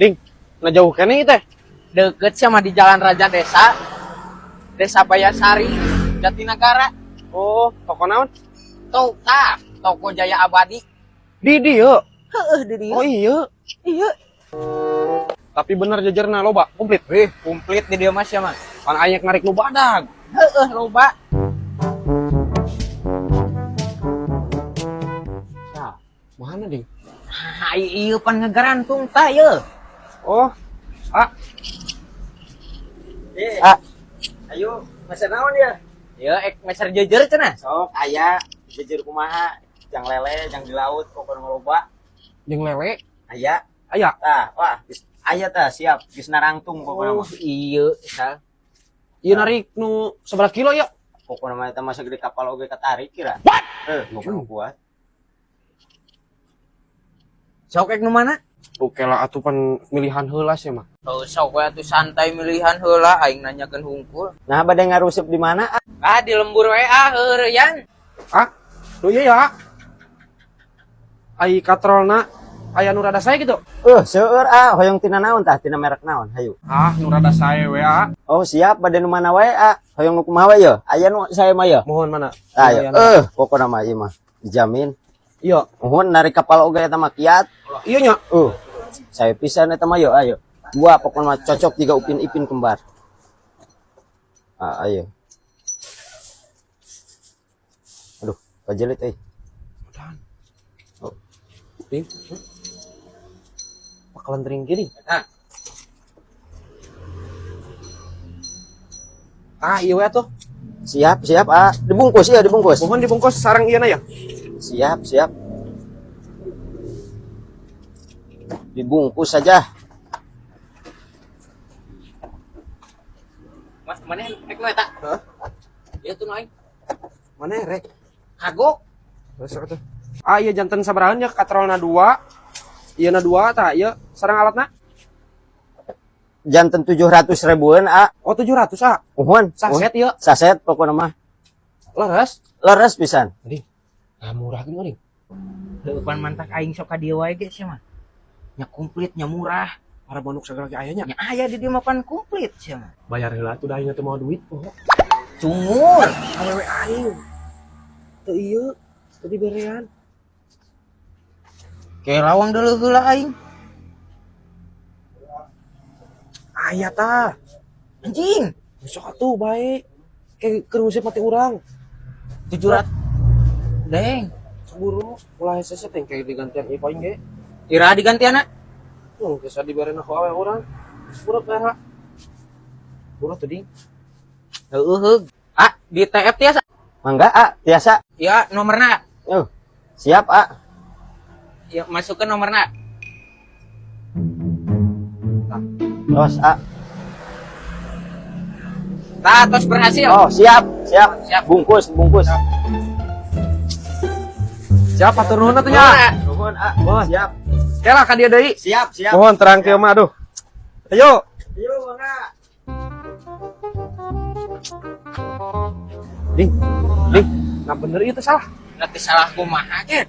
Ding, nah jauh keneh teh. Deket sama di Jalan Raja Desa. Desa Bayasari, Jatinegara. Oh, toko naon? Tuh, tah, Toko Jaya Abadi. Di dieu. Heeh, di dieu. Oh iya. Iya. Tapi bener jejerna loba, komplit. Wih, komplit di dieu mas ya, Mas. Pan aya narik nu badag. Heeh, loba. Nah, mana ding? Ah, iya pan ngegerantung tah ye. Oh, ah, Eh, Ah. ayo, meser naon ya? Ya, ek meser jejer cenah. Sok aya jejer kumaha, jang lele, jang di laut, pokokna loba. Jeung lele. Aya. Aya. Tah, wah, geus aya tah, siap, geus narangtung pokokna Oh, mah. iya, sal. Ieu narik nu sabaraha kilo ya? Pokokna mah eta mah sagede kapal oge katarik kira. Eh, pokokna kuat. Sok ek nu mana? Oke lah atuh pan milihan heula sih mah. Oh, sok we atuh santai milihan heula aing nanyakeun hungkul. Nah, bade ngarusep di mana? Ah? Ah, di lembur we ah heureyan. Ah, nu ieu ya. Ai katrolna aya nu rada sae gitu. Seueur ah, hoyong tina naon tah, tina merek naon, hayu. Ah, nu rada sae we ah. Oh, siap, bade nu mana wae ah. Hoyong nu kumaha wae ye? Aya nu sae mah ye. Mohon mana? Ayo, eh, pokokna mah ieu mah dijamin. Iya. Mohon narik kapal oge eta mah kiat. Iya nya. Saya pisan eta mah yo, ayo. Dua pokoknya mah cocok jika Upin Ipin kembar. Ah, ayo. Aduh, kajelit euy. Oh. Ding. Bakalan tering gini. Nah, Ah, iya we atuh. Siap, siap, ah. Dibungkus ya, dibungkus. Mohon dibungkus sareng ieu na ya. Siap, siap. Dibungkus saja. Mana ek nu eta? Hah? Ieu tuh nu aing. Mana rek? Kagok. Terus atuh. Ah, iya janten sabarahan ya katrolna 2. Ieu na 2 tah ieu sareng alatna. Janten 700 ribuan, ah. Oh, 700 ah. Uhun. Saset ieu. Saset pokoknya mah. Leres. Leres pisan. Ding. Ah, murah gini ding. Heuh, pan mantak aing sok ka dieu wae ge sia mah. Nya komplit, nya murah. Para bonuk segala ge aya nya. Nya aya di dieu mah pan komplit sia mah. Bayar heula atuh da aing teh mau duit oh. Cungur. Awewe aing. Teu ieu, teu diberean. Kayak lawang dulu heula aing. Aya tah. Anjing. Besok atuh bae. Kayak keur ngusip mati urang. 700. Deng. Cemburu ulah hese teh kayak digantian ieu paling ge. Ira digantianna. Geus dibere ku awewe urang. Buru bayar. Buru tuh ding. Heueuh heug. Ah, di TF tiasa. Mangga, ah, biasa. Ya, nomorna. Siap, ah. Ya, masukkan nomorna. Tos, ah. Tah, tos berhasil. Oh, siap, siap. Siap. Bungkus, bungkus. Siap hatur nuhun atuh nya. Nuhun, ah. Mohon. Siap. Kela ka dieu deui. Siap, siap. Mohon terang kieu mah aduh. Ayo. Ayo, mangga. Ding. Ding. Nah bener ieu teh salah. Nanti salah kumaha ge.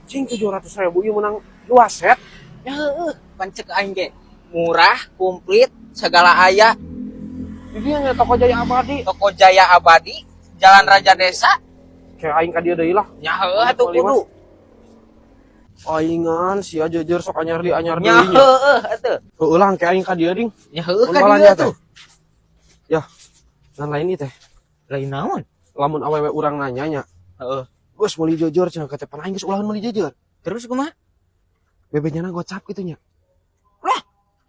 Cing 700 ribu ieu menang 2 set. Ya heueuh, pan cek aing ge. Murah, komplit, segala aya. Di dieu nya Toko Jaya Abadi. Toko Jaya Abadi, Jalan Raja Desa. Kayak aing ka dieu deui lah. Nya heueuh atuh kudu. Aingan sia jejer sok anyar di anyar Nya deui nya. heueuh atuh. Heueuh lah kayak aing ka dieu ding. Nya heueuh Mun ka dieu balanja tuh. teh. Ya. Dan lain ieu teh. Lain naon? Lamun awewe urang nanya nya, Heeh. geus meuli jejer cenah kata pan aing geus ulahan meuli jejer. Terus kumaha? Bebenya gocap gitu nya.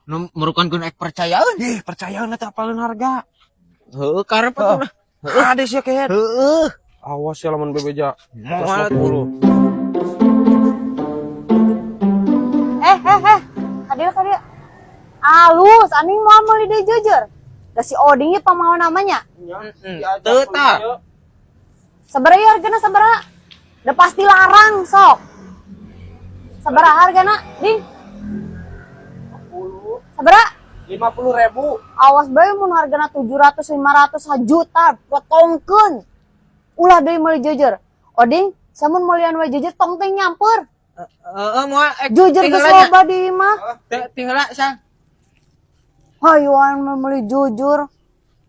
Nu merukankeun ek percayaan. Ih, percayaan teh apaleun harga. Heueuh karep atuh lah. Ada sih kayak. Heueuh. Awas ya lamun bebeja. Moal atuh. 150. Eh, eh, eh, kadieu kadieu. Alus, aning mau meuli deui jujur. Da si Oding ieu pamawa namanya. Teu tah. Sabaraha ieu hargana sabaraha? Da pasti larang sok. Sabaraha hargana, Ding? Sabaraha? 50 ribu. Awas bae mun hargana 700, 500, sajuta, potongkeun. Ulah deui meuli jujur. Oding, samun meulian we jujur tong teh nyamper. Heeh, moal ek Jujur geus tinggal nya. Loba di imah. Teu tinggal sang. Hayuan meuli jujur.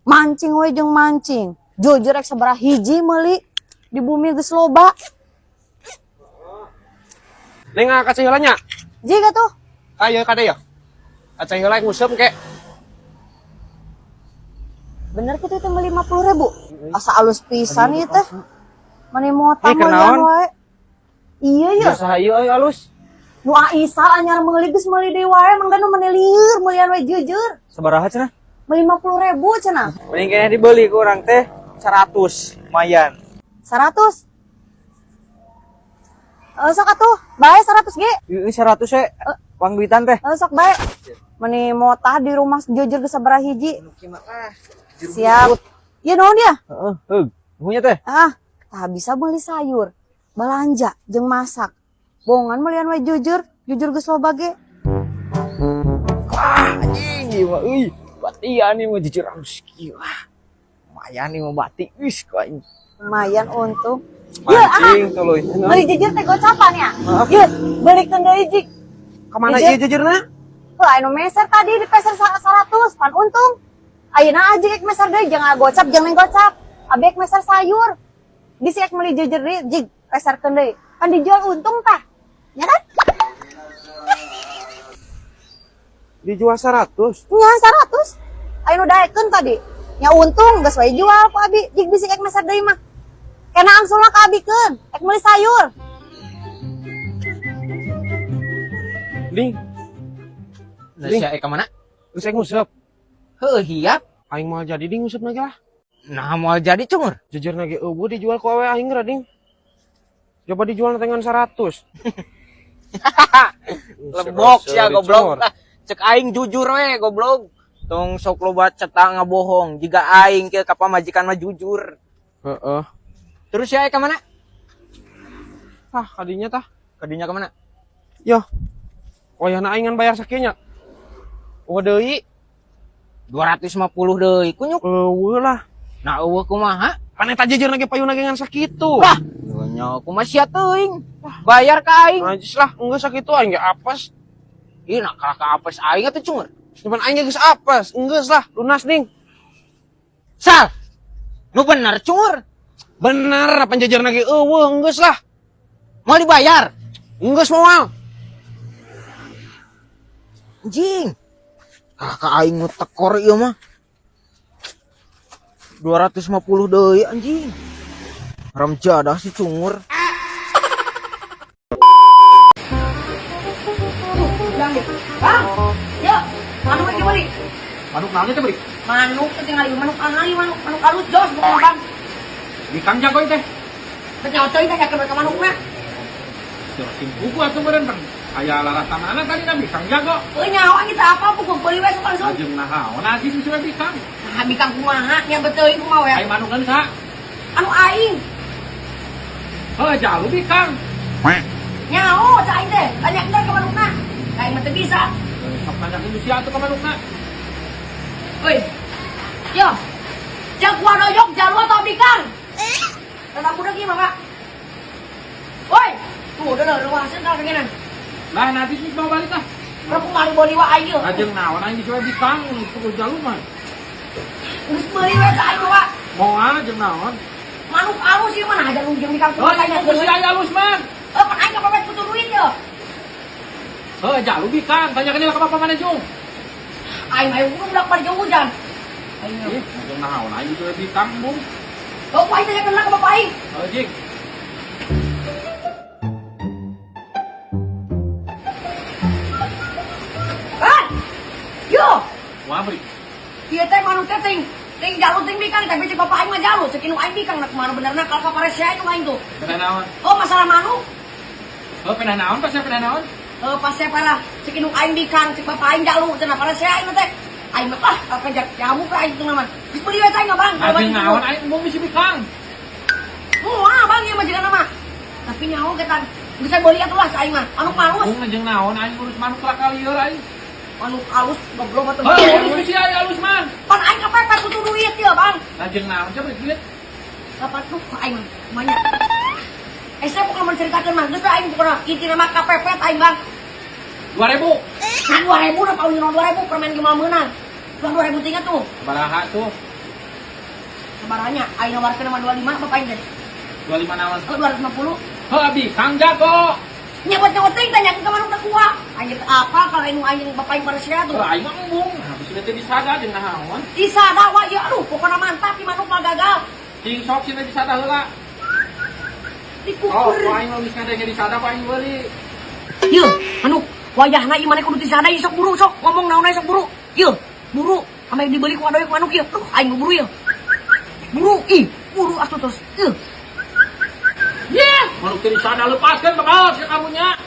Mancing we jeung mancing. Jujur rek sabaraha hiji meuli di bumi geus loba. Neng ngangkat heula nya. Jiga tuh. Ayo kade ya. Acai heula nguseup ke. Bener kitu teh meuli 50.000. Asa alus pisan ieu teh. Mani motah Ih, meulian kenaon? wae. Iya ya. Usaha ieu euy alus. Nu Aisyah anyar meuli geus meuli deui wae mangga nu meni lieur meulian we jujur. Sabaraha cenah? Meuli 50.000 cenah. Mending kayaknya dibeli ku urang teh 100 lumayan. 100. Eh, sok atuh, bae 100 ge. Ieu 100 we. Uang duitan teh. Eh, sok bae. Meni motah di rumah jujur geus sabaraha hiji. Siap. Ieu naon dia? Heeh, heug. Nuhun teh. Ah, tah bisa beli sayur, belanja, jeung masak. Bongan melian we jujur, jujur geus loba ge. Wah, anjing ieu mah euy. Batian ieu mah jujur alus kieu. Ah. Lumayan ieu mah bati geus ku aing. Lumayan untung. Yeuh, ah, Mancing tuluy. beli jujur teh gocapan ya. Yeuh, belikeun deui jik. Kemana Jujur. ieu jujurna? Heuh, anu meser tadi di peser 100, pan untung. Ayeuna aja ek meser deui jangan gocap, jangan gocap. Abi ek meser sayur. Bisi ek meuli jujur deui, jig peserkeun deui. Pan dijual untung tah. Ya kan? Dijual 100. Nya 100. Ayo nu daekeun tadi. Nya untung geus we jual ku abi. Jig bisi ek meser deui mah. Kena angsulna ka abi keun, ek meuli sayur. Ding, Nah, sia ka mana? geus ek nguseup. Heuh, hiap. Aing moal jadi ding nguseup lagi lah. Nah, moal jadi cungur. Jujur lagi eueuh dijual ku awe aing geura ding. Coba dijual dengan 100. Lebok sia goblok. Ah, cek aing jujur we goblok. Tong sok loba cetak ngabohong. Jiga aing ke ka pamajikan mah jujur. Heeh. Terus sia ka mana? Tah kadinya tah. Kadinya ka mana? Yo. Wayahna aing ngan bayar sakieu nya. Eueuh deui. 250 deui kunyuk. Eueuh lah. Nah, eueuh kumaha? Pan eta jujur lagi payuna ge ngan sakitu. Lah, nya kumaha sia teuing. Bayar ka aing. Najis lah, enggeus sakitu aing ge apes. Ih, nak kalah ka apes aing atuh cungur. Cuman aing ge geus apes, enggeus lah, lunas ding. Sal. Nu bener cungur. Bener, apa jujur lagi eueuh enggeus lah. Mau dibayar. Enggeus moal. Anjing. Kalah ka aing nu tekor ieu mah. 250 deui anjing. Haram jadah si cungur. Bang, bang, yuk, manuk lagi beli. Manuk naon teh beri? Manuk teh tinggal manuk angali manuk, manuk alus jos bukan bang. Bikang jago teh. Teh nyocoy teh yakin mereka manukna. Sing buku atuh meureun bang. Aya laratan anak tadi na bikang jago. Euy nyawa kita apa buku beli we sok langsung. Lajeng nahaon aji bisa bikang. Nah, bikang kumaha nya beteuing kumaha we. Ai manuk saha? Anu aing. Heuh jalu bikang. Nyaho cak aing teh, tanya ke manukna. Aing mah teu bisa. Sok tanya ke sia atuh ka manukna. Euy. Yo. Jagoan oyok jalu atau bikang? Tanda budak ieu mah, Pak. Woi, tuh udah lah, rumah hasil kalau pengenan. Lah nanti sih mau balik ah. Berapa mari boli wa aing ieu. Lajeng naon aing bisa bikang tuh jalu mah. Geus meuli we cak aing mah, Pak. Moal jeung naon? Manuk alus ieu mah nah jalu jeung bikang Heuh kumaha geus aya alus mah. Eh, pan aing kapepet kutu duit yo. Heuh jalu bikang, tanyakeun ka bapak mana jung. Aing aing kudu budak bari jauh hujan. Aing. Ih, jeung naon aing bisa bikang, Bung. Oh, aing tanyakeun lah ke bapak aing. Heuh jing. Kan? Yo, Wah beri. ieu teh manuk teh ting ting jalu ting bikang tapi cek bapak aing mah jalu, cek inu aing bikang nak kumaha benerna kalau kaparesia inu aing tuh. Pernah naon? Oh, masalah manuk. Heuh pernah naon pas pernah naon? Eh, pas saya parah, cek inu aing bikang, cek bapak aing jalu, cenah paresia aing teh. Aing mah ah, apa jamu ka aing tuh nama. Geus meuli we cai bang. Lajeng naon aing embung bisi bikang. Wah, bang ieu mah jigana mah. Tapi nyaho getan. Geus saya beuli atuh lah aing mah. Manuk alus. Bung jeung naon aing ngurus manuk lah kalieur aing. Manuk alus goblok mah teu. Heuh ngurus bisi aing alus mah. Pan aing kepepet butuh duit ya, Bang. Lajeng naon coba duit. Kapan tuh aing mah banyak. Eh, saya bukan menceritakan mah, geus aing bukan intina mah kepepet aing, Bang. 2000. Nah, 2000 udah paling 2000 permen gimana meunang. Ulah 2000 tinggal tuh. Sabaraha tuh? Sabaranya aing nawarkeun mah 25 bapak aing teh. 25 naon? Oh, 250. Heuh abi, Kang Jago. Nyebut nyebut teuing tanya ke manuk teh kuah. Anjir apa kalau anu aing bapak aing sia tuh. Heuh aing mah embung. Habis teh disada jeung naon? Disada wa ieu aduh pokona mantap di manuk mah gagal. Cing sok sih teh disada heula. Dikukur. Oh, ku aing mah geus ngadenge disada ku aing meuli. Yeuh, manuk wayahna ieu maneh kudu disada ieu sok buru sok ngomong naon sok buru. Yeuh, buru ameh dibeli ku adoy ku manuk ieu. Duh, aing buru ieu. Buru ih, buru atuh terus. Yeuh. Yeh, manuk teh disada lepaskeun bakal si karunya.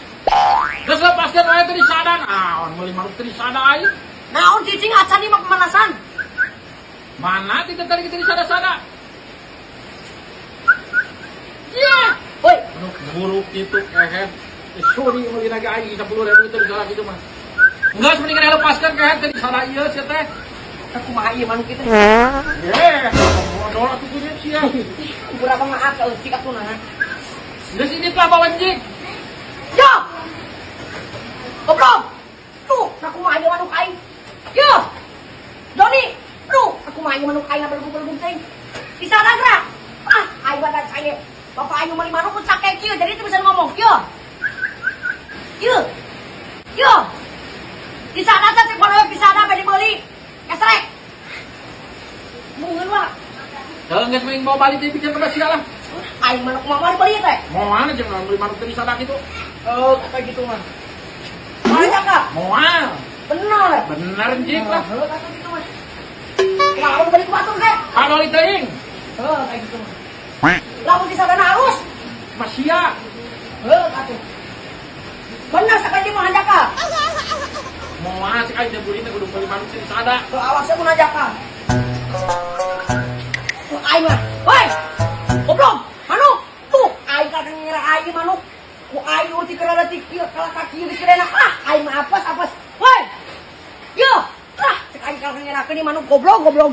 Geus lepaskeun wae teh disada naon meuli manuk teh disada aing. Naon cicing acan ieu mah pemanasan. Mana tidak tadi kita disada-sada? Iya. Woi, Manuk buruk gitu kehet. Sorry meuli lagi aing 10.000 itu disada gitu mah. Enggak, mendingan lepaskan kehet teh disada ieu sia teh. Kumaha ieu manuk itu? Ye, modal atuh kunyit sia. Berapa maaf saeutik atuh nah. Geus ini lah bawa anjing. Yo! Goblok! Tuh, nah kumaha ieu manuk aing? Yo! Doni, tuh, aku mah ieu manuk aing bergum-bergum teuing. Disada gerak. Ah, aing badan saya. Bapak aing meuli manuk pun sakek kieu, jadi itu bisa ngomong. Yo. Yo. Yo. Disada teh cek manuk disada bade meuli. Esrek. Bungeun wa. Kalau geus mending bawa balik deui bikin ke sia lah. Aing manuk mah dibeli teh. Moal aja meuli manuk teh disada gitu. Oh, kayak gitu mah. Banyak kah? Moal. Bener. Bener anjing lah. Heuh, atuh gitu mah. Kumaha lamun beli ku batur teh? Padoli teuing. Heuh, kayak gitu mah. Lamun disadana harus. Masia. Heuh, atuh. Bener sakali mah hanjakal. Moal cek aing teh buri teh kudu meuli manuk teh disada. Tuh awas mun hanjakal. Tuh aing mah. Woi. Goblok, manuk. Tuh aing kadang ngira aing manuk. Ku aing urti keur leutik kieu kalah ka kieu geus kena. Ah, aing mah apes apes. Woi. Yo. Ah, cek aing kalah ngirakeun ieu manuk goblok goblok.